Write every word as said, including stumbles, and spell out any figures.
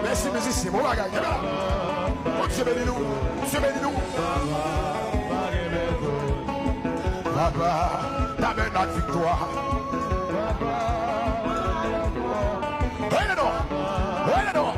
Mèsi mizisyen, bon bagay, kenbe la. Bondye beni nou, Bondye beni nou. Papa, tabènak viktwa. Rele non, rele non.